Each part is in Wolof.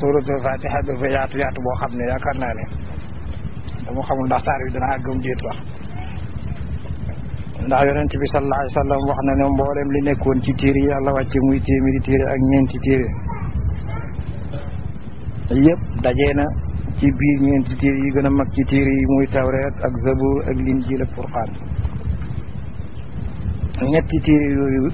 suratul fatiha dafa yaatu boo xam ne yaakaar naa ne dama xamul ndax saar bi dana àggam déet sax ndax yonent bi sallallahu alayhi wa sallam wax na ne mboolem li nekkoon ci téere yi yàlla wàcce muy téeméeri téere ak ñeenti téere yëpp dajee na ci biir ñeenti téere yi gën a mag ci téere yi muy tawreet ak zabur ak linjiil ak furqaan ñetti téere yooyu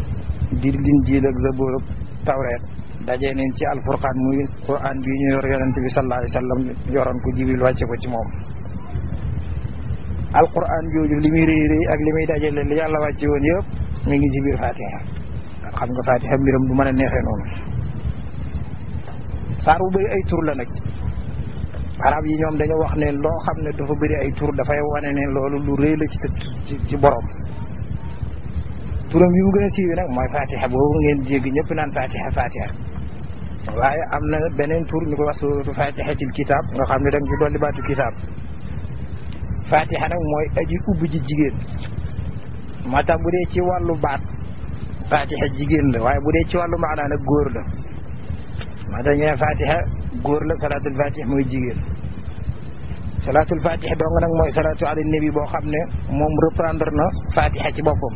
di linjiil ak zabur ak tawreet dajee nañ ci alfurqaan muy quraan bi ñu yor yonent bi sallallahu alayhi wa sallam yoroon ko jibril wàcce ko ci moom alquran jooju li muy rëy ak li muy dajale li yàlla wàcce woon yëpp mi ngi ci biir fatiha xam nga fatiha mbiram du mën a neexee noonu saar bu bëri ay tur la nag arab yi ñoom dañoo wax ne loo xam ne dafa bëri ay tur dafay wane ne loolu lu rëy la ci borom turam yi mu gën a siiwee nag mooy fatiha boobu ngeen jégg ñëpp naan fatiha waaye am na beneen tur ñu ko wax suratu fatihatil kitab nga xam ne da nga ci dolli baatu kitab fatiha nag mooy aji ubbi ji jigéen moo tax bu dee ci wàllu baat fatiha jigéen la waaye bu dee ci wàllu maanaa nag góor la moo tax ñu ne fatiha góor la salatul fatih mooy jigéen salatul fatih dong nag mooy salatu ala nabi boo xam ne moom reprendre na fatiha ci boppam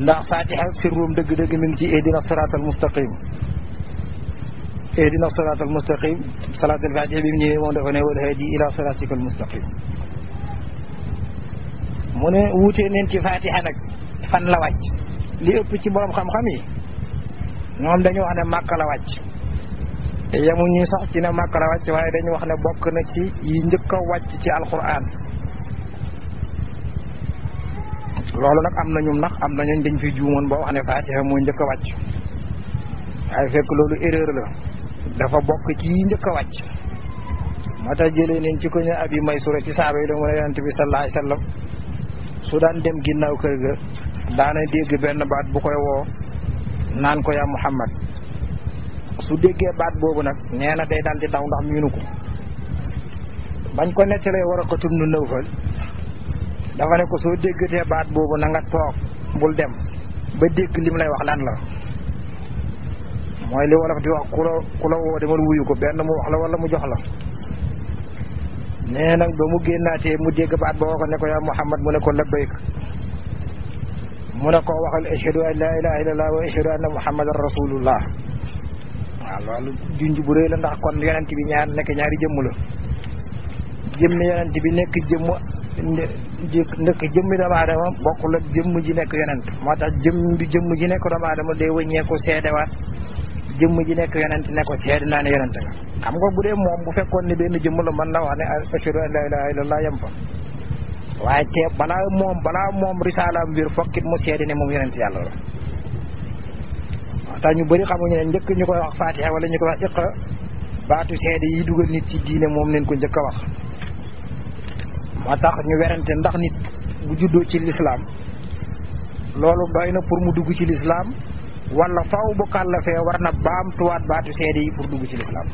ndax fatiha sirrum dëgg-dëgg mi ngi ci ihdina siratal mustaqim ihdina siratal mustaqim salatul fatih bi mu ñëwee moom dafa ne wal hadi ila siratikal mustaqim mu ne wuutee neen ci fatiha nag fan la wàcc li ëpp ci borom xam-xam yi ñoom dañu wax ne Màkka la wàcc te yemuñu sax ci ne Màkka la wàcc waaye dañu wax ne bokk na ci yi njëkk a wàcc ci alquran loolu nag am na ñum nax am na ñooñ dañ fi juumoon boo wax ne fatiha mooy njëkk a wàcc waaye fekk loolu erreur la dafa bokk ci yi njëkk a wàcc moo tax jëlee nañ ci ko ñu Abi Maysura ci saaba yi da mu ne yonent bi sallallahu alayhi wa sallam su daan dem ginnaaw kër ga daana dégg benn baat bu koy woo naan ko yaa Muhammad su déggee baat boobu nag nee na day daal di daw ndax miinu ko bañ ko nettalee Waraqatu bnu Nawfal dafa ne ko soo déggatee baat boobu na nga toog bul dem ba dégg lim lay wax lan la mooy li wolof di wax ku la woo demal wuyu ko benn mu wax la wala mu jox la nee nag ba mu génnaatee mu dégg baat ba woo ko ne ko yaa Muhammad mu ne ko labbayk mu ne ko waxal ashhadu an la ilaha illallah wa ashhadu anna muhammadan rasulullah waaw loolu junj bu rëy la ndax kon yonent bi nekk ñaari jëmm la jëmmi yonent bi nekk jëmmi doomu aadama bokkul ak jëmm ji nekk yonent moo tax jëmm ji nekk doomu aadama day wëññeeku seedewaat jëmm ji nekk yonent ne ko seede naa ne yonent nga xam nga bu dee moom bu fekkoon ne benn jëmm la mën na wax ne ashhadu an la ilaha illallah yem fa waaye te balaa moom risaalaam biir fokkit mu seede ne moom yonent yàlla la moo tax ñu bëri xamuñu ne njëkk ñu koy wax fatiha wala ñu koy wax iqra baatu seede yi dugal nit ci diine moom leen ko njëkk a wax moo tax ñu werante ndax nit bu juddoo ci lislaam loolu doy na pour mu dugg ci lislaam wala faw bu kàllafee war na baamtuwaat baatu seede yi pour dugg ci lislaam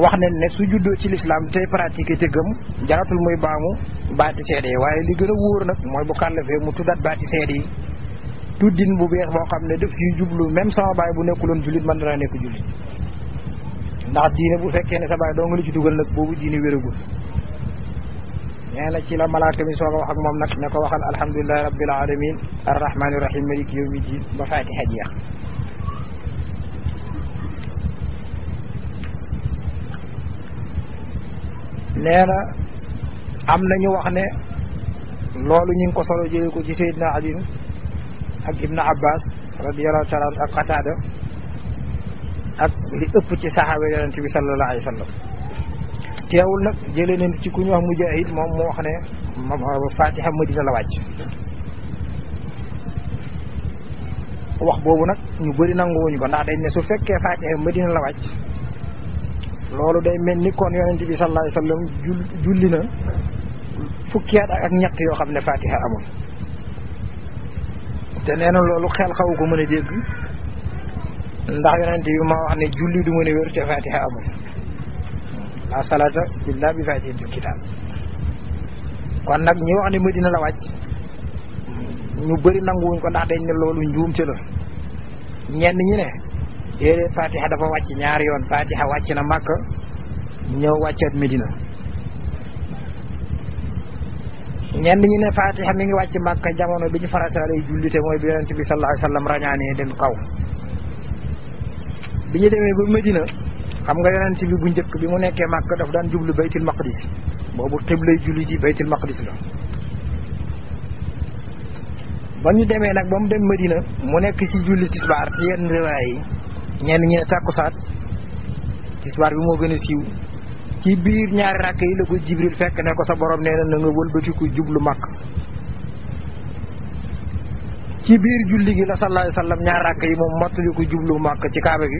wax nañ ne su juddoo ci lislaam tey pratiquer te gëm jaratul muy baamu baati seede yi waaye li gën a wóor nag mooy bu kàllafee mu tuddaat baati seede yi tuddin bu bees boo xam ne daf ciy jublu même sama baay bu nekkuloon jullit mën na nekk jullit ndax diine bu fekkee ne sa baay doo nga li ci dugal nag boobu diine wéragul nee na ci la malaaka mi soog a wax ak moom nag ne ko waxal alhamdulilahi rabbil alamin arrahmani rahim maliki yawmi din ba fatiha jeex nee na am nañu wax ne loolu ñu ngi ko solo jëlee ko ci Seydina Ali ak Ibn Abbas radiyallahu taala ak Qatada ak li ëpp ci saxaaba yonent bi sallallahu alayhi wa sallam teewul nag jëlee nañ ci ku ñu wax Mujahid moom moo wax ne fatiha Madina la wàcc wax boobu nag ñu bëri nanguwuñ ko ndax dañ ne su fekkee fatiha Madina la wàcc loolu day mel ni kon yonent bi sallallahu alayhi wa sallam julli na fukki at ak ñett yoo xam ne fatiha amul te nee na loolu xel xaw ko mën a dégg ndax yonent bi maa wax ne julli du mën a wér te fatiha amul la salata illa bi fatihatil kitab kon nag ñi wax ne Madina la wàcc ñu bëri nanguwuñ ko ndax dañ ne loolu njuumte la ñenn ñi ne déedéet fatiha dafa wàcc ñaari yoon fatiha wàcc na Makka ñëw wàccaat Medina ñenn ñi ne fatiha mi ngi wàcc Makka jamono bi ñu farataalee jullite mooy bi yonent bi sallallahu alayhi wa sallam rañaanee dem kaw bi ñu demee ba Medina xam nga yonent bi bu njëkk bi mu nekkee Makka daf daan jublu baytul maqdis boobu xiblay julli ji baytul maqdis la ba ñu demee nag ba mu dem Medina mu nekk ci julli tisbaar ci yenn riwaay yi ñenn ñi ne tàkkusaan tisbaar bi moo gën a siiw ci biir ñaari rakk yi la ko Jibril fekk ne ko sa borom nee na nga wëlbatiku jublu Makka ci biir julli gi la sallallahu alayhi wa sallam ñaari rakk yi moom mottali ko jublu Makka ci kaaba gi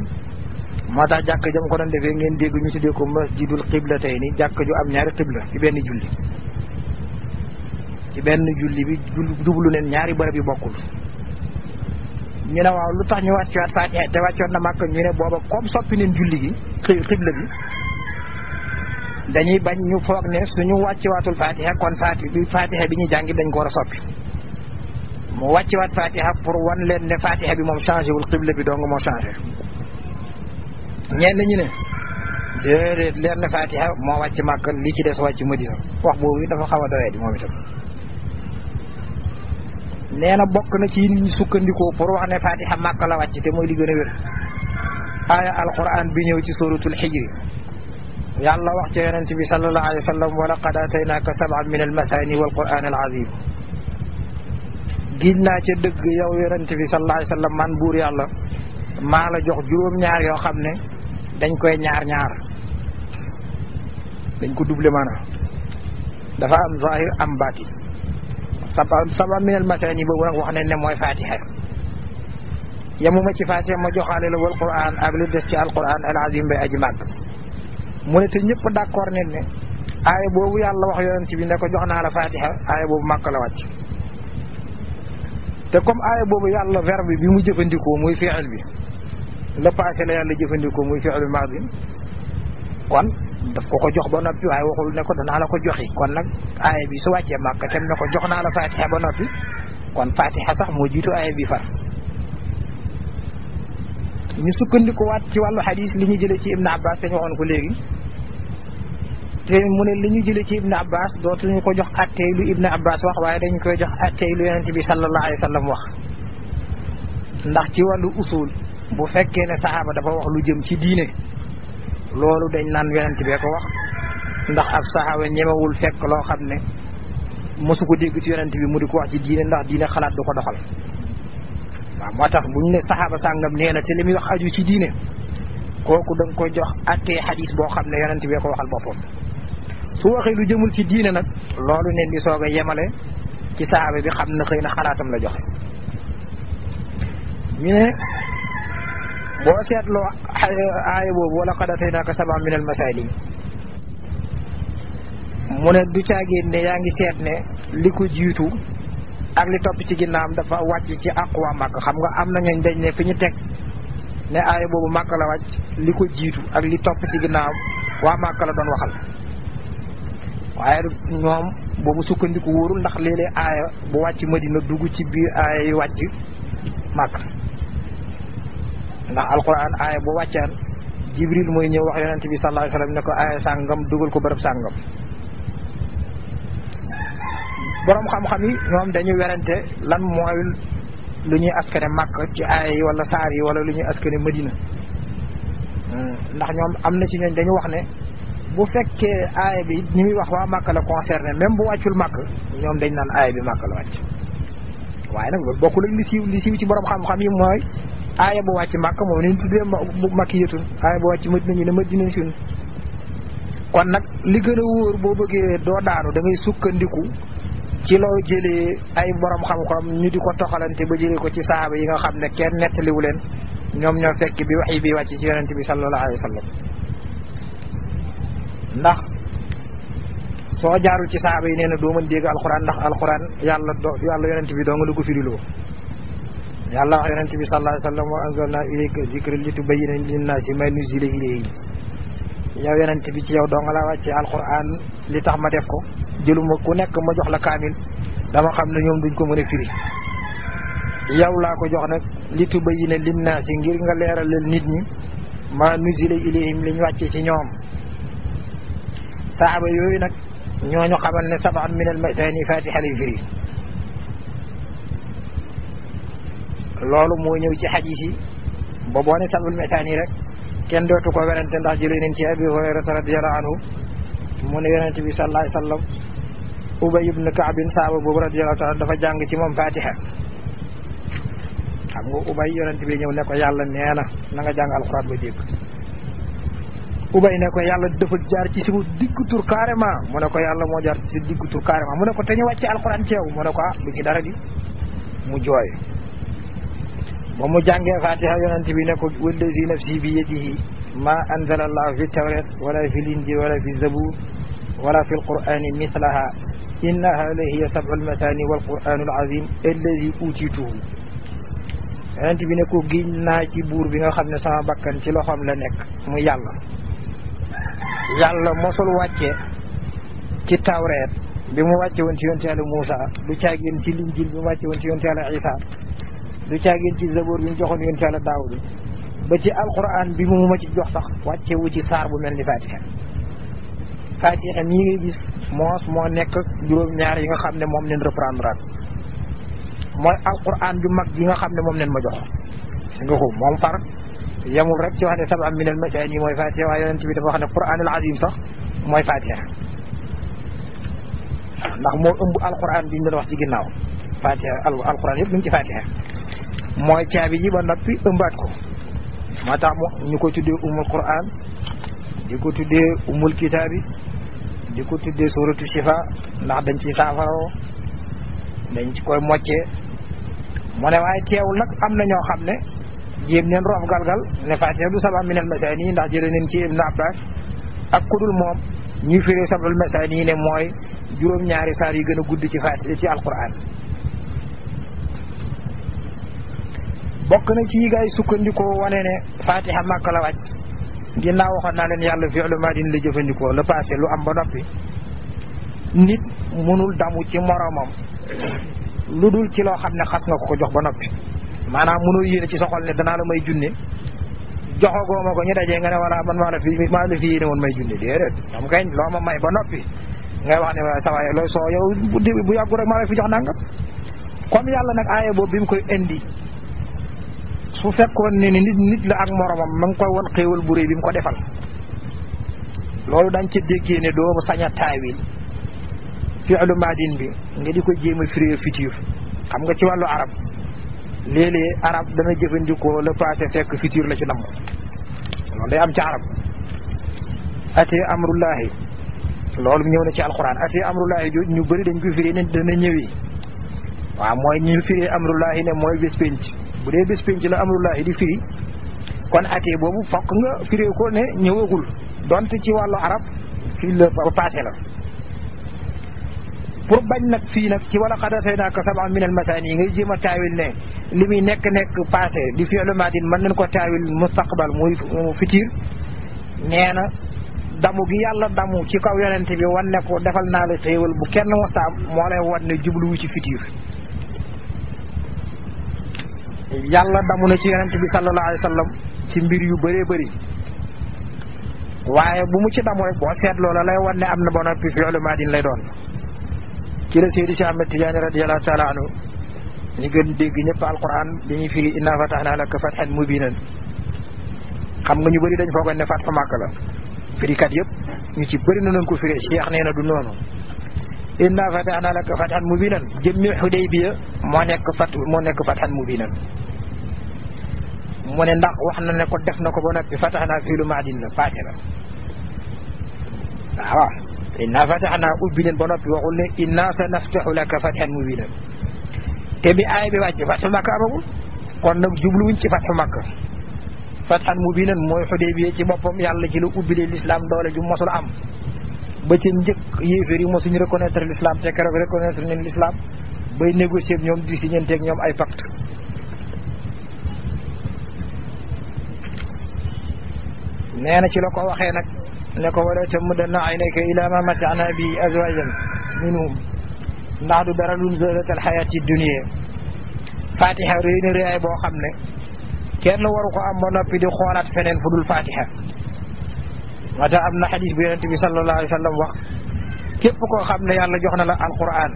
moo tax jàkk jam ko doon defee ngeen dégg ñu tuddee ko masjidul qiblatayni jàkk ju am ñaari qibla ci benn julli ci benn julli bi jublu neen ñaari bërëb yi bokkul ñu ne waaw lu tax ñu wàccuwaat Fatiha te wàccoon na Makka ñu ne booba comme soppi neen julli gi xibla bi dañuy bañ ñu foog ne suñu wàcciwaatul Fatiha kon Fatiha bi ñuy jàngi dañ ko war a soppi mu wàcciwaat Fatiha pour wan leen ne Fatiha bi moom changé wul xibla bi dong moo changé ñenn ñi ne déedéet leer na Fatiha moo wàcc Makka li ci des wàcc Madina wax boobu dafa xaw a doyee di moom itam nee na bokk na ci ñu sukkandikoo pour wax ne Fatiha Makka la wàcc te mooy li gën a wér aaya alquran bi ñëw ci suratul Hijr yàlla wax ca yonent bi sallallahu alayhi wa sallam wa laqad ataynaaka sab'an min al-mathani wal quran al-azim giñ naa ca dëgg yow yonent bi sallallahu alayhi wa sallam man buur yàlla maa la jox juróom-ñaar yoo xam ne dañ koy ñaar dañ ko doublé maanaam dafa am zahir am baati sab'an min al-mathani boobu nag wax nañ ne mooy Fatiha yemuma ci Fatiha ma joxaale la wal quran ak li des ci al-quran al-azim bay aji màgg mu ne te ñëpp d'accord nañ ne aaya boobu yàlla wax yonent bi ne ko jox naa la Fatiha aaya boobu Makka la wàcc te comme aaya boobu yàlla verbe bi mu jëfandikoo muy fi'il bi le passé la yàlla jëfandikoo muy fi'il maadi kon daf ko jox ba noppi waaye waxul ne ko danaa la ko joxi kon nag aaya bi su wàccee Makka tem ne ko jox naa la Fatiha ba noppi kon Fatiha sax moo jiitu aaya bi far ñu sukkandiku waat ci wàllu xadis li ñu jëlee ci Ibn Abbas te ñu waxoon ko léegi te mu ne li ñu jëlee ci Ibn Abbas dootuñu ko jox attey lu Ibn Abbas wax waaye dañu koy jox attey lu yonent bi sallallahu alayhi wa sallam wax ndax ci wàllu usul bu fekkee ne saxaaba dafa wax lu jëm ci diine loolu dañ naan yonent bee ko wax ndax ab saxaaba ñemewul fekk loo xam ne mosu ko dégg ci yonent bi mu di ko wax ci diine ndax diine xalaat du ko doxal waaw moo tax bu ñu ne saxaaba sàngam nee na te li muy wax aju ci diine kooku da nga koy jox attee xadis boo xam ne yonent bee ko waxal boppam su waxee lu jëmul ci diine nag loolu neen di soog a yemale ci saxaaba bi xam na xëy na xalaatam la joxe ñu ne boo seetloo aaya boobu wala qad ataynaaka sab'an min al-masaani mu ne du caagéen ne yaa ngi seet ne li ko jiitu ak li topp ci ginnaawam dafa wàcc ci àq waa Makka xam nga am na ñooñ dañ ne fi ñu teg ne aaya boobu Makka la wàcc li ko jiitu ak li topp ci ginnaawam waa Makka la doon waxal waaye ñoom boobu sukkandiku wóorul ndax léeg-léeg aaya bu wàcc Madina dugg ci biir aaya yu wàcc Makka ndax alquran aaya bu wàccaan Jibril mooy ñëw wax yonent bi sallallahu alayhi wa sallam ne ko aaya sàngam dugal ko bërëb sàngam borom xam-xam yi ñoom dañu werante lan mooy lu ñuy askane Makka ci aaya yi wala saar yi wala lu ñuy askane Madina ndax ñoom am na ci ñooñ dañu wax ne bu fekkee aaya bi ñi muy wax waa Makka la concerné même bu wàccul Makka ñoom dañ naan aaya bi Makka la wàcc waaye nag loolu bokkul ak li siiw ci borom xam-xam yi mooy aaya bu wàcc Makka moom lañ tuddee makkiyatun aaya bu wàcc Madina ñu ne madinatun kon nag li gën a wóor boo bëggee doo daanu da ngay sukkandiku ci loo jëlee ay borom xam-xam ñu di ko toxalante ba jëlee ko ci sahaaba yi nga xam ne kenn nettaliwu leen ñoom ñoo fekk bi wax yi bi wàcc ci yonente bi sallallahu alayhi wa sallam ndax soo jaarul ci sahaaba yi nee na doo mën dégg alquran ndax alquran yàlla yonente bi doo nga la ko firiloo yàlla wax yonente bi sallallahu alayhi wa sallam wa anzalna ilayka zikra litubayyina linnaasi ma nuzila ilayhim yow yonente bi ci yow doo nga la wàcce alquran li tax ma def ko jëluma ku nekk ma jox la kaamil dama xam ne ñoom duñ ko mën a firi yow laa ko jox nag li tubayyina linnaasi ngir nga leeralal nit ñi ma nuzila ilayhim liñ wàcce ci ñoom saaba yooyu nag ñooñu xamal ne sab'an min al-mathani fatiha lay firi loolu moo ñëw ci xadiis yi ba boo ne sab'ul mathani rek kenn dootu ko werante ndax jëlee nañ ci Abi Hurayrata radiyallahu anhu mu ne yonent bi sallallahu alayhi wa sallam Ubay ibn Ka'b saaba boobu radiyallahu anhu dafa jàng ci moom fatiha xam nga Ubay yonent bi ñëw ne ko yàlla nee na nga jàng alxuraan ba dégg Ubay ne ko yàlla dafa jaar ci sama diggu tur carrément mu ne ko yàlla moo jaar ci sa diggu tur carrément mu ne ko te ñu wàcce alxuraan ci yow mu ne ko du ci dara di mu jooy ba mu jàngee fatiha yonent bi ne ko wallazi nafsi bi yadihi ma anzala allahu fi tawrat wala fi linjil wala fi zabur wala fi alqurani mislaha innaha la hiya sab'ul mathani wal qur'anul azim allazi utituhu yonent bi ne ko giñ naa ci buur bi nga xam ne sama bakkan ci loxoom la nekk muy yàlla mosul wàcce ci tawreet bi mu wàcce woon ci yonent yàlla Muusa du caagin ci linjil bi mu wàcce woon ci yonent yàlla Isa du caagin ci zabur bi mu joxoon yonent yàlla Daawud ba ci alquran bi mu ma ci jox sax wàcce wu ci saar bu mel ni fatiha mii ngay gis moo nekk juróom-ñaar yi nga xam ne moom leen reprendre mooy alquran ju mag yi nga xam ne moom leen ma jox nga ko moom far yamul rek ci wax ne sab'an min al-mathani mooy fatiha waaye yonent bi dafa wax ne qur'anul azim sax mooy fatiha ndax moo ëmb alquran bi ñu doon wax ci ginnaaw fatiha alquran yëpp mu ngi ci fatiha mooy caabi ji ba noppi ëmbaat ko moo tax ñu ko tuddee umul quran di ko tuddee umul kitaabi di ko tuddee suratu shifa ndax dañ ci saafaroo dañ ci koy moccee mu ne waaye teewul nag am na ñoo xam ne jéem neen roof galgal ne fatiha du sab'an min al-mathani ndax jëlee neen ci Ibn Abbas ak kudul moom ñuy firee sab'ul mathani ne mooy juróom-ñaari saar yi gën a gudd ci fatiha ci alquran bokk na ci yi gaay sukkandikoo wane ne fatiha Makka la wàcc ginnaaw waxoon naa leen yàlla fi'lu maadin la jëfandikoo le passé lu am ba noppi nit mënul damu ci moromam lu dul ci loo xam ne xas nga ko jox ba noppi maanaam mënoo yéene ci sa xol ne danaa la may junne joxagoo ma ko ñu dajee nga ne wala man maa la fi yéene woon may junne déedéet xam kañ loo ma may ba noppi ngay wax ne sa waay looy soo yow bu yàggu rek maa la fi jox nangam comme yàlla nag aaya boobu bi mu koy indi su fekkoon ne ni nit la ak moromam ma ngi koy won xéewal bu réy bi mu ko defal loolu dañ ci déggee ne doo sañ a taawil fi'lu maadin bi nga di ko jéem a firi futur xam nga ci wàllu arab léeg-léeg arab dana jëfandikoo le passé fekk futur la ci namm loolu day am ci arab ate amrullahi loolu ñëw na ci alquran ate amrullahi jooju ñu bëri dañ ko firi ne dana ñëwi waaw mooy ñu firi amrullahi ne mooy bés penc bu dee bés penc la amrullahi di firi kon ate boobu fokk nga firi ko ne ñëwagul donte ci wàllu arab fii la passé la pour bañ nag fii nag ci wala qad ataynaaka sab'an min al-mathani ngay jéem a taawil ne li muy nekk passé di fi'lu maadin mën nañ ko taawil mustaqbal muy futur nee na damu gi yàlla damu ci kaw yonente bi wan ne ko defal naa la xéewal bu kenn mostaam moo lay wan ne jubluwu ci futur yàlla damu na ci yonente bi sallallahu alayhi wa sallam ci mbir yu bëree bëri waaye bu mu ci damu rek boo seetloo la lay wan ne am na ba noppi fi'lu maadin lay doon ci la Seydi Cheikh Ahmed Tidiane radiyallahu taala anhu ñu gën dégg ñëpp alquran dañuy firi inna fatahna laka fathan mubinan xam nga ñu bëri dañ foogoon ne fathu Makka la firikat yëpp ñu ci bëri na nañ ko firee Cheikh nee na du noonu inna fatahna laka fathan mubinan jëmmi Hudaybiya moo nekk fathan mubinan mu ne ndax wax na ne ko def na ko ba noppi fatahna fiilu maadin la passé la waaw inna fatahna ubbi leen ba noppi waxul ne inna sa naftahu laka fathan mubinan te bi aaya bi wàcc fathu Makka amagul kon nag jubluwuñ ci fathu Makka fathan mubinan mooy Hudaybiya ci boppam yàlla ci la ubbilee l'islam doole ju mosul am ba ci njëkk yéeféer yi mosuñu reconnaître l'islam te keroog reconnaître nañ l'islam bay négocier ak ñoom di signer ak ñoom ay pacte nee na ci la ko waxee nag ne ko wala tamuddanna aynayka ila ma mata'na bi azwajan minhum ndax du dara lul zaratal hayati dunya fatiha réy na réyaay boo xam ne kenn waru ko am ba noppi di xoolaat feneen fu dul fatiha moo tax am na xadis bu yonente bi sallallahu alayhi wa sallam wax képp koo xam ne yàlla jox na la alquran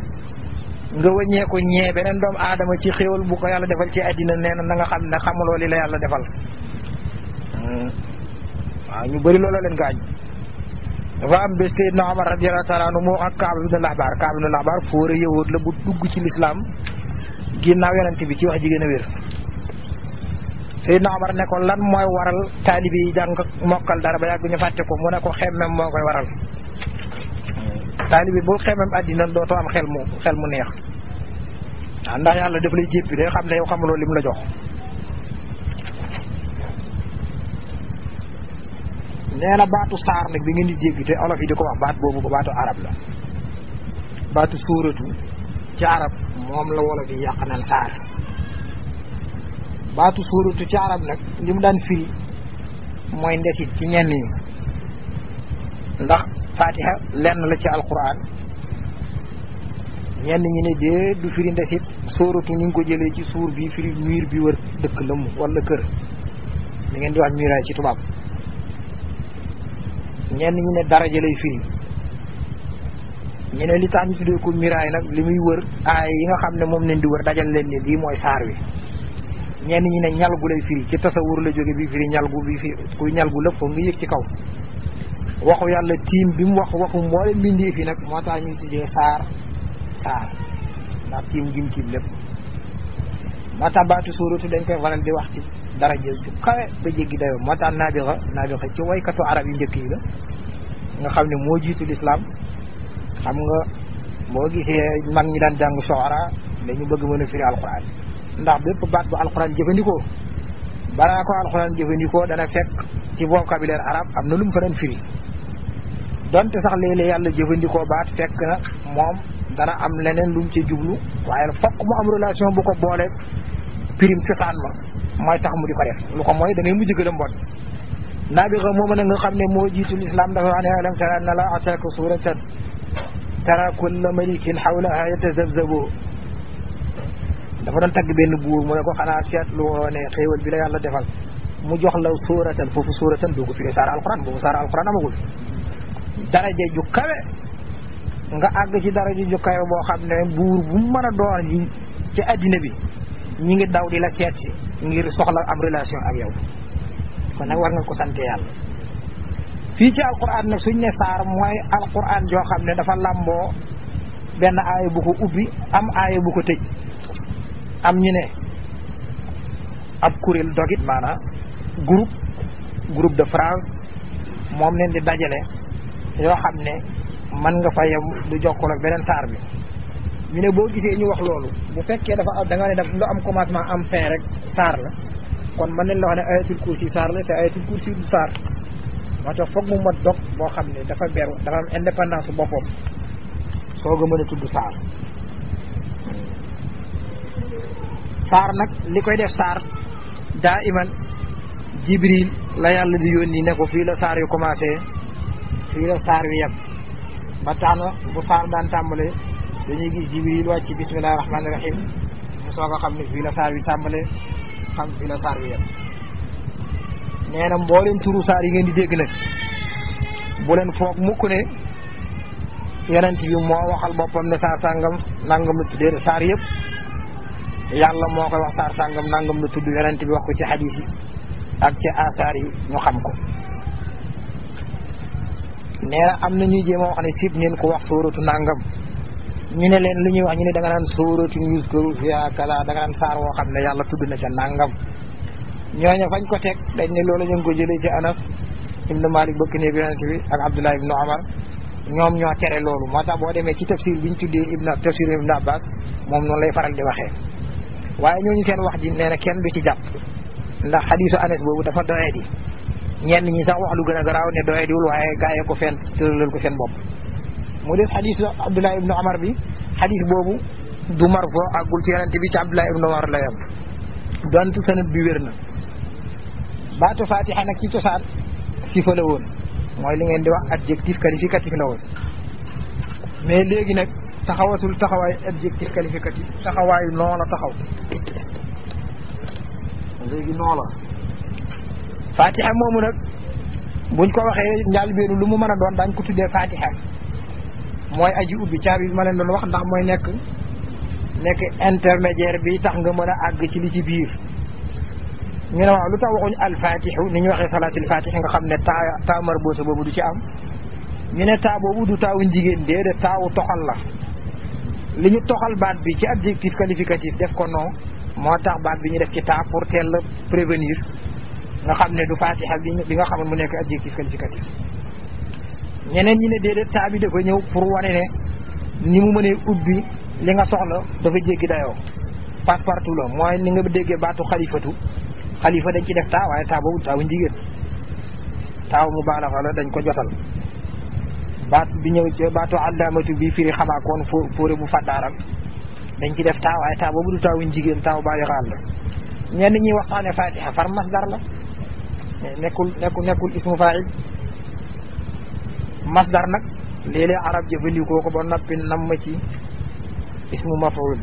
nga wëññee ko ñee beneen doomu aadama ci xéewal bu ko yàlla defal ci àddina nee na nga xam ne xamuloo li la yàlla defal waaw ñu bëri looloo leen gaañ dafa am bés Seydina Omar radiyallahu taala anhu moo ak Kaab ibn al-Ahbar Kaab ibn al-Ahbar fóore yëwoot la bu dugg ci lislaam ginnaaw yonente bi ci wax ji gën a wér Seydina Omar ne ko lan mooy waral taalibe yi jàng mokkal dara ba yàgg ñu fàtte ko mu ne ko xemmem moo koy waral taalibe boo xemmem àddina dootoo am xel mu neex waaw ndax yàlla daf lay jéppi day xam ne yow xamuloo lim la jox nee na baatu saar nag bi ngeen di dégg te olof yi di ko wax baat boobu baatu arab la baatu suuratu ci arab moom la wolof yi yàq naan saar baatu suuratu ci arab nag li mu daan firi mooy ndesit ci ñenn ñi ndax fatiha lenn la ci alquran ñenn ñi ne dee du firi ndesit suuratu ñu ngi ko jëlee ci suur bi firi miir bi wër dëkk lëmm wala kër li ngeen di wax muraay ci tubaab ñenn ñi ne daraja lay firi ñu ne li tax ñu tuddee ko muraay nag li muy wër aay yi nga xam ne moom leen di wër dajal leen ni lii mooy saar wi ñenn ñi ne ñalgu lay firi ci tasawur la jóge bi firi ñalgu bi firi kuy ñalgu lépp foog nga yëg ci kaw waxu yàlla tiim bi mu wax waxu mboolem mbindee fi nag moo tax ñu tuddee saar ndax tiim gim tiim lépp moo tax baatu suuratu dañ koy waral di wax ci daraja ju kawe ba jéggi dayoo moo tax naabixa ci waykatu arab yu njëkk yi la nga xam ne moo jiitu lislaam xam nga boo gisee mag ñi daan jàng soxara dañu bëgg mën a firi alquran ndax bépp baat bu alquran jëfandikoo balaa ko alquran jëfandikoo dana fekk ci vocabulaire arab am na lu mu fa doon firi donte sax léeg-léeg yàlla jëfandikoo baat fekk na moom dana am leneen lu mu ci jublu waaye fokk mu am relation bu ko boole pirim cosaan ma mooy tax mu di ko def lu ko mooy da ngay mujj gën a mbon naabixa moom nag nga xam ne moo jiitu lislaam dafa wax ne alam tara anna la ataaka suratan tara kulla malikin hawlaha yatazabzabu dafa doon tagg benn buur mu ne ko xanaa seetlu ne xéewal bi la yàlla defal mu jox la suuratan foofu suuratan doo ko firi saar alquran boobu saar alquran amagul daraja ju kawe nga àgg ci daraja ju kawe boo xam ne buur bu mu mën a doon ci addina bi ñi ngi daw di la seet si ngir soxla am relation ak yow kon nag war nga ko sante yàlla fii ci alquran nag suñ ne saar mooy alquran joo xam ne dafa lamboo benn aaya bu ko ubbi am aaya bu ko tëj am ñu ne ab kuréel dogit maanaam groupe de phrase moom leen di dajale yoo xam ne mën nga fa yem du jokkoo ak beneen saar bi ñu ne boo gisee ñu wax loolu bu fekkee dafa da nga ne daf lu am commencement am fin rek saar la kon mën nañ la wax ne ayatul kursi saar la te ayatul kursi du saar moo tax foog mu mat dog boo xam ne dafa beru dafa am indépendance boppam soog a mën a tudd saar saar nag li koy def saar daa iman jibril la yàlla di yónni ne ko fii la saar yu commencé fii la saar wi yem ba tax na bu saar daan tàmbale dañuy gis jibril wàcc ci bismillahi rahmaani rahim mu soog a xam ne fii la saar wi tàmbale xam fii la saar wi yem nee na mbooleem turu saar yi ngeen di dégg nag bu leen foog mukk ne yonent bi moo waxal boppam ne saar sàngam nangam la tuddee saar yëpp yàlla moo koy wax saar sàngam nangam la tudd yonent bi wax ko ci xadiis yi ak ci asaar yi ñu xam ko nee na am na ñuy jéem a wax ne sib neen ko wax sóoratu nangam ñu ne leen lu ñuy wax ñu ne da nga naan sóoratu yuskaru fiihaa kala da nga naan saar woo xam ne yàlla tudd na ca nangam ñooñu fañ ko teg dañ ne loolu ñu ngi ko jëlee ci Anas ibnu Malik bëkk ne bi yonent bi ak Abdullah ibnu Omar ñoom ñoo tere loolu moo tax boo demee ci tafsir bi ñu tuddee tafsir ibnu Abbas moom noonu lay faral di waxee waaye ñooñu seen wax ji nee na kenn du ci jàpp ndax xadiisu Anas boobu dafa doyee di ñenn ñi sax wax lu gën a garaaw ne doyee diwul waaye gaa yi ko fenn tëralal ko seen bopp mu des xadiisu Abdullah ibnu Omar bi xadiis boobu du marfo àggul ci yonent bi ci Abdullah ibnu Omar la yam donte sanad bi wér na baatu fatiha nag ci cosaan sifa la woon mooy li ngeen di wax adjectif qualificatif la woon mais léegi nag taxawatul taxawaay adjectif qualificatif taxawaayu noo la taxaw léegi noo la fatiha moomu nag buñ ko waxee njàlbéenu lu mu mën a doon dañ ko tuddee fatiha mooy aji ubbi caabi bi ma leen doon wax ndax mooy nekk intermédiaire bi tax nga mën a àgg ci li ci biir ñu ne waaw lu tax waxuñu alfatihu ni ñu waxee salaatul fatih nga xam ne taa marbuuta boobu du ci am ñu ne taa boobu du taawuñ jigéen déedéet taawu toxal la li ñu toxal baat bi ci adjectif qualificatif def ko non moo tax baat bi ñu def ci taa pour teel la prévenir nga xam ne du fatiha bi nga xamoon mu nekk adjectif qualificatif ñeneen ñi ne déedéet taa bi dafa ñëw pour wane ne ni mu mënee ubbi li nga soxla dafa jéggi dayoo passe partout la mooy ni nga déggee baatu xalifa dañ ci def taa waaye taa boobu taawuñ jigéen taaw mu baalaxa la dañ ko jotal baat bi ñëw ci baatu àllaamatu bi firi xamaakoon fóore bu fàddaaral dañ ci def taa waaye taa boobu du taawuñ jigéen taaw baalixaal la ñenn ñi waxtaane fatiha far masdar la nekkul ismu fa'il masdar nag léeg-léeg arab jëfandikoo ko ba noppi namm ci ismu maf'ul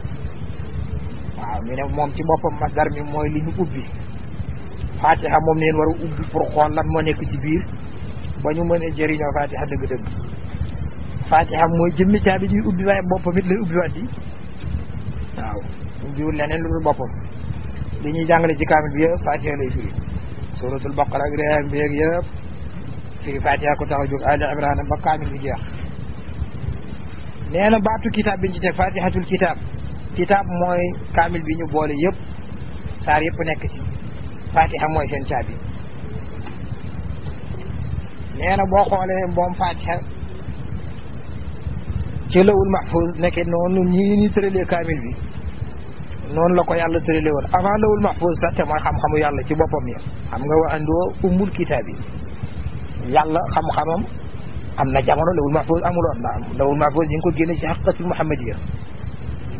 waaw ñu ne moom ci boppam masdar mi mooy li ñu ubbi fatiha moom neen war a ubbi pour xool lan moo nekk ci biir ba ñu mën a jëriñoo fatiha dëgg-dëgg fatiha mooy jëmmi caabi ñuy ubbi waaye boppam it lay ubbi waat di waaw ubbiwul leneen lu dul boppam li ñuy jàngale ci kaamil bi yëpp fatiha lay firi suratul baqara ak réem bi yeeg yëpp firi fatiha ko tax a jóg ali imran ba kaamil bi jeex nee na baatu kitaab biñ ci teg fatihatul kitaab mooy kaamil bi ñu boole yëpp saar yëpp nekk ci fatiha mooy seen caabi nee na boo xoolee moom fatiha ci lawul mahfuz nekke noonu ñi tëralee kaamil bi noonu la ko yàlla tëralee woon avant lawul mahfuz sax te mooy xam-xamu yàlla ci boppam ya xam nga wa andoo ummul kitaab yi yàlla xam-xamam am na jamono lawul mahfuz amuloon ndax lawul mahfuz ñu ngi ko génne ci haqiqatul muhammadiyya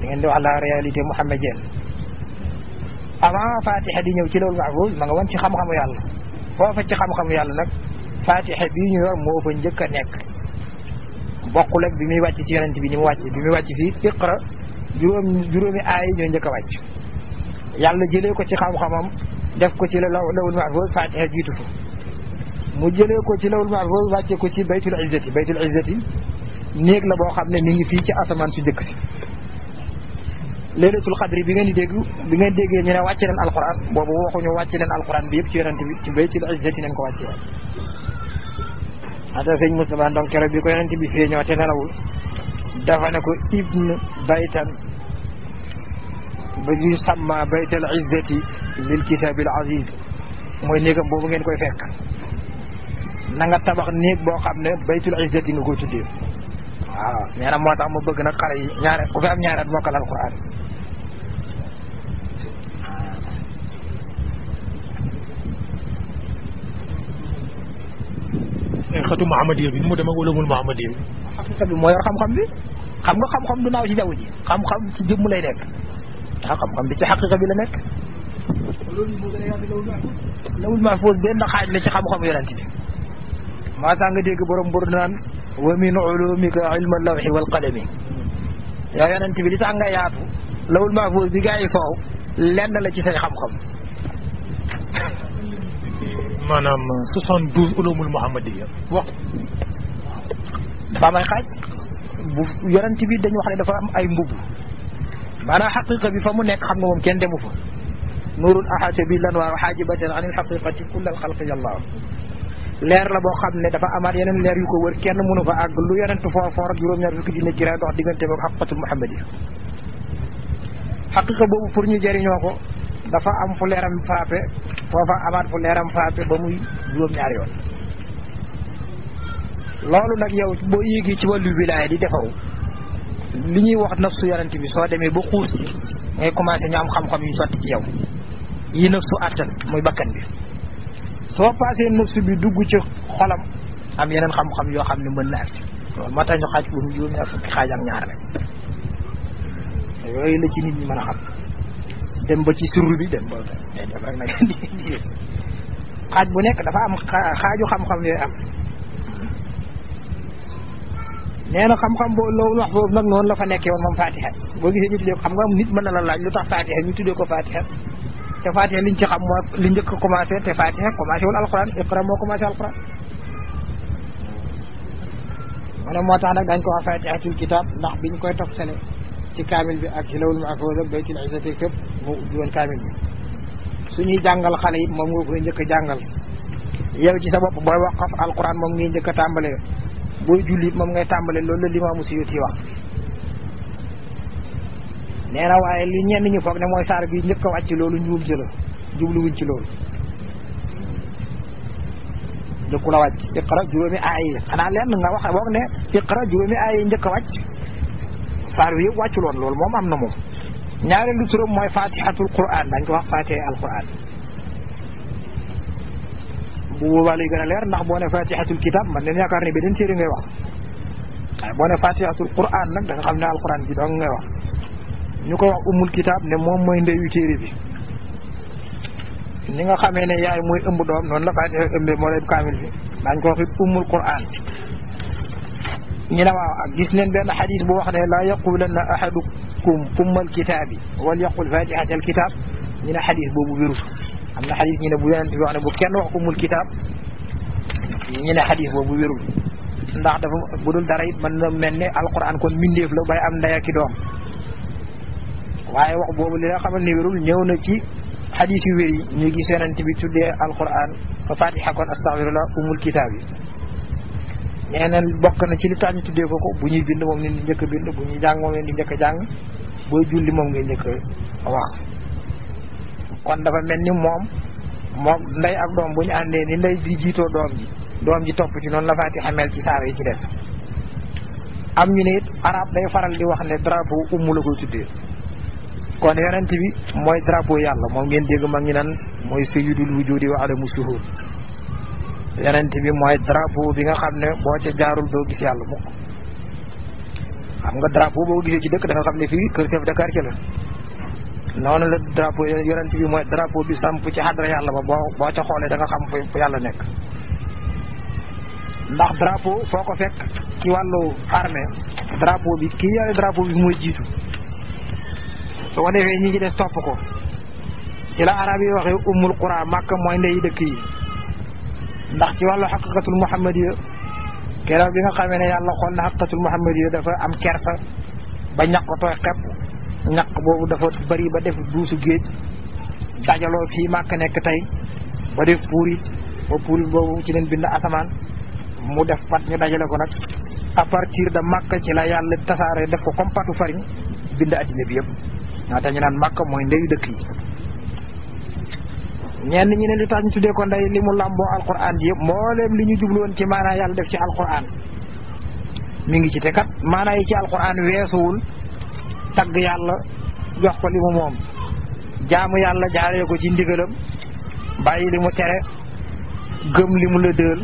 da ngeen di wax la réalité muhammadienne avant fatiha di ñëw ci lawul mahfuz ma nga woon ci xam-xamu yàlla foofa ci xam-xamu yàlla nag fatiha bii ñu yor moo fa njëkk a nekk bokkul ak bi muy wàcc ci yonent bi ni mu wàcc bi muy wàcc fii iqra juróomi aay ñoo njëkk a wàcc yàlla jëlee ko ci xam-xamam def ko ci lawul mahfuz fatiha jiitu fa mu jëlee ko ci lawul mahfuz wàcce ko ci baytul izzati néeg la boo xam ne mi ngi fii ci asamaan su njëkk si laylatul xadri bi ngeen di dégg bi ngeen déggee ñu ne wàcce leen alquran boobu waxuñu wàcce leen alquran bi yëpp ci yonent bi ci baytul izzati nañ ko wàcce woon ata sëñ Moustapha donc keroog bi ko yonent bi feeñoo te nelawul dafa ne ko ibn baytan ba ñu sàmma baytal izzati lil kitabil aziz mooy néegam boobu ngeen koy fekk na nga tabax néeg boo xam ne baytul izzati nga koy tuddee waaw nee na moo tax ma bëgg nag xale yi ñaare ku fi am ñaare at mokkal alquran xatu Muhammadiya bi nu mu demee wala mul Muhammadiya bi xaqiqa bi moo yor xam-xam bi xam nga xam-xam du naaw ci jaww ji xam-xam ci jëmm lay nekk waaw xam-xam bi ci xaqiqa bi la nekk loolu moo gën a yaatu lawul mahfuz benn xaaj la ci xam-xam yonent bi maa tax nga dégg borom bor naan wa min ulumika ilma lawhi wal qalami yow yonent bi li tax nga yaatu lawul mahfuz bi gaa yi soow lenn la ci say xam-xam maanaam 72 ulumul muhammadiya wax dafa am ay xaaj bu yonent bi dañu wax ne dafa am ay mbubb maanaam xaqiqa bi fa mu nekk xam nga moom kenn demu fa nuurun ahata bi lan waa xaajibatan anil xaqiqati kullal xalqi yàlla leer la boo xam ne dafa amaat yeneen leer yu ko wër kenn mënu fa àgg lu yonent foor juróom-ñaar fukki dina ci dox diggante boobu xaqiqatul muhammadiya xaqiqa boobu pour ñu jëriñoo ko dafa am fu leeram frappé foofa amaat fu leeram frappé ba muy juróom-ñaari yoon loolu nag yow boo yéegi ci wàllu wilaaya di defaru li ñuy wax nafsu yonent bi soo demee ba xuus ci ngay commencé ñu am xam-xam yu sotti ci yow yi nafsu attan muy bakkan bi soo passé nafsu bi dugg ci xolam am yeneen xam-xam yoo xam ne mën na agsi loolu moo tax ñu xaaj ko ba mu juróom-ñaar fukki xaaj ak ñaar rek yooyu la ci nit ñi mën a xam dem ba ci surru bi dem ba dem rek nag xaaj bu nekk dafa am xaaju xam-xam yooyu am nee na xam-xam boobu loolu wax boobu nag noonu la fa nekkee woon moom fatiha boo gisee ñu tuddee ko xam nga nit mën na la laaj lu tax fatiha ñu tuddee ko fatiha te Fatiha liñ ci xam moo li njëkk commencé te Fatiha commencé wul alquran iqra moo commencé alquran ma ne moo tax nag dañ ko wax Fatihatul kitab ndax biñ koy toftale ci kaamil bi ak ci lawul mahfuz ak baytul izzati fépp moo ubbi woon kaamil bi suñuy jàngal xale it moom nga koy njëkk a jàngal yow ci sa bopp booy waqaf alquran moom ngay njëkk a tàmbalee booy jullit moom ngay tàmbalee loolu la Limaamu Suyuti wax nee na waaye li ñenn ñi foog ne mooy saar bi njëkk a wàcc loolu njuum ci la jubluwuñ ci loolu njëkku la wàcc iqra juróomi aay yi xanaa lenn nga wax boog ne iqra juróomi aay yi njëkk a wàcc saar bi yëpp wàcculoon loolu moom am na moom ñaareelu turam mooy fatihatul quran dañ ko wax fatiha al quran bu boobaa lay gën a leer ndax boo ne fatihatul kitab man leen yaakaar ne beneen téere ngay wax waaye boo ne fatihatul quran nag da nga xam ne alquran bi dong ngay wax ñu koy wax ummul kitab ne moom mooy ndeyu téere bi ni nga xamee ne yaay mooy ëmb doom noonu la fatiha ëmbee moo lay kaamil bi dañ ko wax it ummul quran ñu ne waaw ak gis neen benn xadis bu wax ne laa yaqulanna ahadukum ummal kitaabi wal yaqul fatihatal kitab ñu ne xadis boobu wérut am na xadis ñu ne bu yonent bi wax ne bu kenn wax ummul kitab ñu ne xadis boobu wérul ndax dafa bu dul dara it mën na mel ne alquran kon mbindeef la bay am ndey ak i doom waaye wax boobu li nga xamal ne wérul ñëw na ci xadis yu wér yi ñu gis yonent bi tuddee alquran fa fatiha kon astaghfirullah ummul kitab yi nee na bokk na ci li tax ñu tuddee ko bu ñuy bind moom leen di njëkk a bind bu ñuy jàng moom leen di njëkk a jàng booy julli moom ngay njëkk a wax kon dafa mel ni moom ndey ak doom bu ñu àndee ni ndey di jiitoo doom ji topp ci noonu la Fatiha mel ci saar yi ci des am ñu ne it arab day faral di wax ne drapeau ummu la koy tuddee kon yonent bi mooy drapeau yàlla moom ngeen dégg mag ñi naan mooy sayyidul wujudi wa alamu shuhud yonent bi mooy drapeau bi nga xam ne boo ca jaarul doo gis yàlla mukk xam nga drapeau boo gisee ci dëkk da nga xam ne fii kër chef de quartier la noonu la drapeau yonent bi mooy drapeau bi samp ci xadra yàlla ba boo ca xoolee da nga xam fu yàlla nekk ndax drapeau foo ko fekk ci wàllu armée drapeau bi kii yore drapeau bi mooy jiitu su ko defee ñi ci des topp ko ci la arab yi waxee ummul qura Makka mooy ndeyi dëkk yi ndax ci wàllu xaqiqatul muhammadiya keroog bi nga xamee ne yàlla xool na xaqiqatul muhammadiya dafa am kersa ba ñaq tooy xepp ñaq boobu dafa bari ba def duusu géej dajaloo fii Makka nekk tey ba def puurit ba puurit boobu ci leen bind asamaan mu def pat ñu dajale ko nag à partir de Makka ci la yàlla tasaare def ko comme patu farine bind addina bi yëpp ñaata ñu naan Makka mooy ndeyu dëkk yi ñenn ñi ne li tax ñu tuddee ko ndey li mu làmboo alquran ji yëpp mbooleem li ñu jubluwoon ci maanaa yàlla def ci alquran mi ngi ci te kat maanaa yi ci alquran weesuwul tagg yàlla jox ko li mu moom jaamu yàlla jaaree ko ci ndigalam bàyyi li mu tere gëm li mu la dël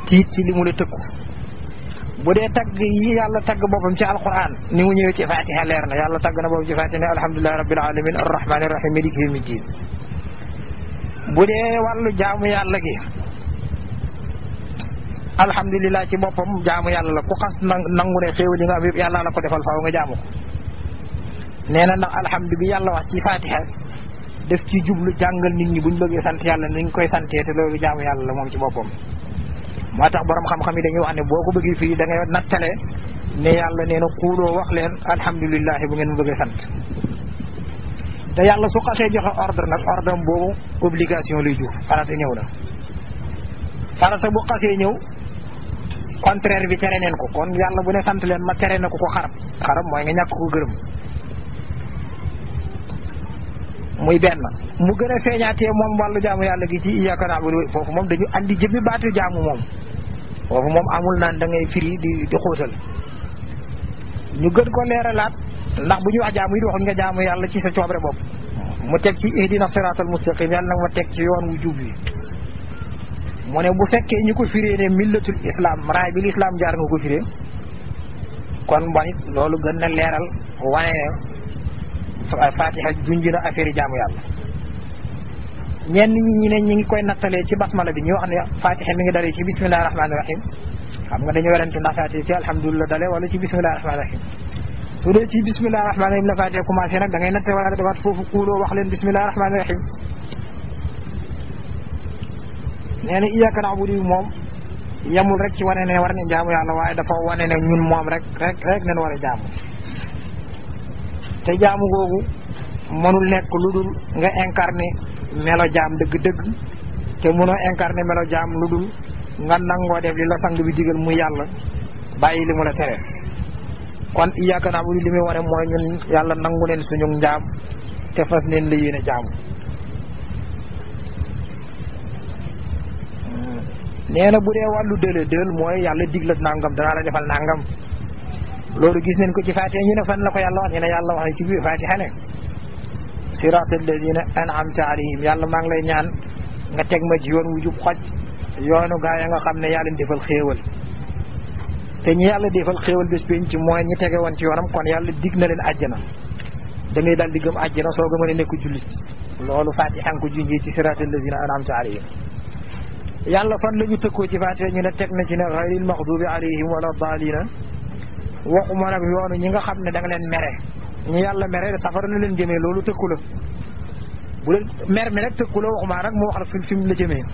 tiit ci li mu la tëkku bu dee tagg yi yàlla tagg boppam ci alquran ni mu ñëwee ci fatiha leer na yàlla tagg na boppam ci fatiha ne alhamdulillahi rabbil alamin arrahmani arrahim maliki yawmiddin bu dee wàllu jaamu yàlla gi alhamdulilah ci boppam jaamu yàlla la ku xas nangu ne xéewal yi nga am yëpp yàlla la ko defal faaw nga jaamu ko nee na ndax alhamdu bi yàlla wax ci fatiha def ci jublu jàngal nit ñi buñ bëggee sant yàlla ni ñu koy santee te loolu jaamu yàlla la moom ci boppam moo tax borom xam-xam yi dañuy wax ne boo ko bëggee fii da ngay nattale ne yàlla nee na xuuloo wax leen alhamdulilah bu ngeen bëggee sant te yàlla su xasee joxe ordre nag ordre boobu obligation lay jur farata ñëw na farata bu xasee ñëw contraire bi tere neen ko kon yàlla bu ne sant leen ma tere na ko xarab mooy nga ñàkk ko gërëm muy benn mu gën a feeñaatee moom wàllu jaamu yàlla gi ci iyyaka na'budu foofu moom dañu andi jëmmi baatu jaamu moom foofu moom amul naan da ngay firi di xóotal ñu gën ko leeralaat ndax bu ñuy wax jaamu yi waxuñ nga jaamu yàlla ci sa coobare bopp mu teg ci ihdina siratal mustaqim yàlla nag ma teg ci yoon wu jub wi mu ne bu fekkee ñu ko firee ne millatul islam raay bi l'islam jaar nga ko firee kon bonit loolu gën na leeral wane fatiha junj na affaire yi jaamu yàlla ñenn ñi ne ñi ngi koy nattalee ci basmala bi ñu wax ne fatiha mi ngi dalee ci bismillahi rahmaani rahim xam nga dañu werante ndax fatiha ci alhamdulilah dale wala ci bismillahi rahmaani rahim su dee ci bismillahi rahmaani rahim la faatee commencé nag da ngay natte wala defaat foofu kuuloo wax leen bismillahi rahmaani rahim nee na iyyaka na'budu moom yamul rek ci wane ne war ne jaamu yàlla waaye dafa wane ne ñun moom rek nen war a jaamu te jaamu googu mënul nekk lu dul nga incarné melo jaam dëgg-dëgg te mënoo incarné melo jaam lu dul nga nangoo def li la sang bi digal muy yàlla bàyyi li mu la tere kon iyyaka na'budu li muy wane mooy ñun yàlla nangu neen suñu njaam te fas neen la yéene jaamu nee na bu dee wàllu dël mooy yàlla digla nangam danaa la defal nangam loolu gis nañ ko ci Faatiha ñu ne fan la ko yàlla wax ñu ne yàlla wax ne ci biir Faatiha ne siraatal lazina an'amta alayhim yàlla maa ngi lay ñaan nga teg ma ci yoon wu jub xoj yoonu gaa ya nga xam ne yaa leen defal xéewal te ñi yàlla defal xéewal bés pénc ci mooy ñi tege woon ci yoonam kon yàlla dig na leen àjjana da ngay daal di gëm àjjana soo gëmën a nekk jullit loolu Faatiha ko junjee ci siraatal lazina an'amta alayhim yàlla fan la ñu tëkkoo ci Faatiha ñu ne teg na ci ne ghayril maghdubi alayhim wala daalina waxuma nag yoonu ñi nga xam ne da nga leen mere ñi yàlla mere safara la leen jëmee loolu tëkku la bu leen mer mi rek tëkku la waxuma nag mu wax la fi mu la jëmee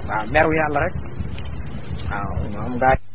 waaw meru yàlla rek waaw moom gaa